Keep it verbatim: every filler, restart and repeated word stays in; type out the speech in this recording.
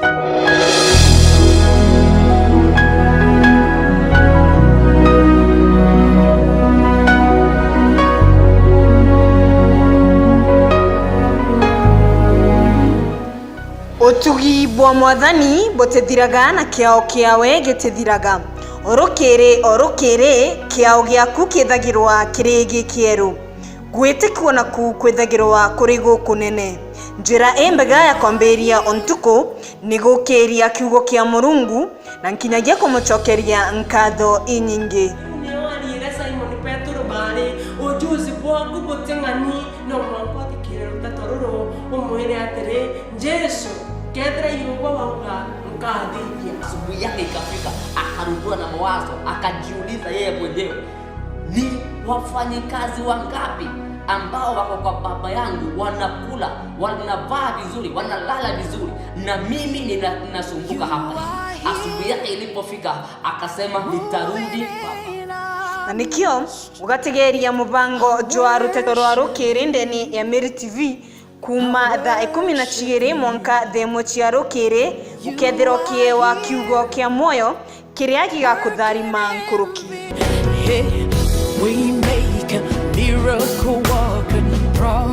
Utugi bwa Mwathani butithiraga, na kiao kiawe gitithiraga. O rukiri, o rukiri, kiao giaku kithagirwa kiri gikieru. Gwitikua naku kwithagirwa kuri gukunene. Njira imbega ya kwambiria o ntuku ni gukiria kiugo kia Murungu, na nkinyagia kumucokeria nkatho inyingi. Riu nio ariire Simon Petero, bari ujuzi bwaku buting'ani, no mwanka uthikire ruteto ruru, umwire atiri, Jesu, kethira i ugwe wauga, nkathithia. Asubuhi yake ikafika, akarudua na mawazo, akajiuliza yeye mwenyewe, ni wafanyikazi wangapi ambao wako kwa baba yangu wanakula, wanavaa vizuri, wanalala vizuri, na mimi nina-, ninasumbuka hapa? Asubuhi yake ilipofika, akasema, "Nitarudi, Baba." Na nikio ugatigeria mubango jwa ruteto rwa rukiri ndeni ya Meru T V, kuma thaa ikumi na ciiri mwanka thaa imwe cia rukiri, ukethirwa ukiewa kiugo kia mwoyo kiria gigakutharima nkuruki. Hey, we make a miracle working prophet.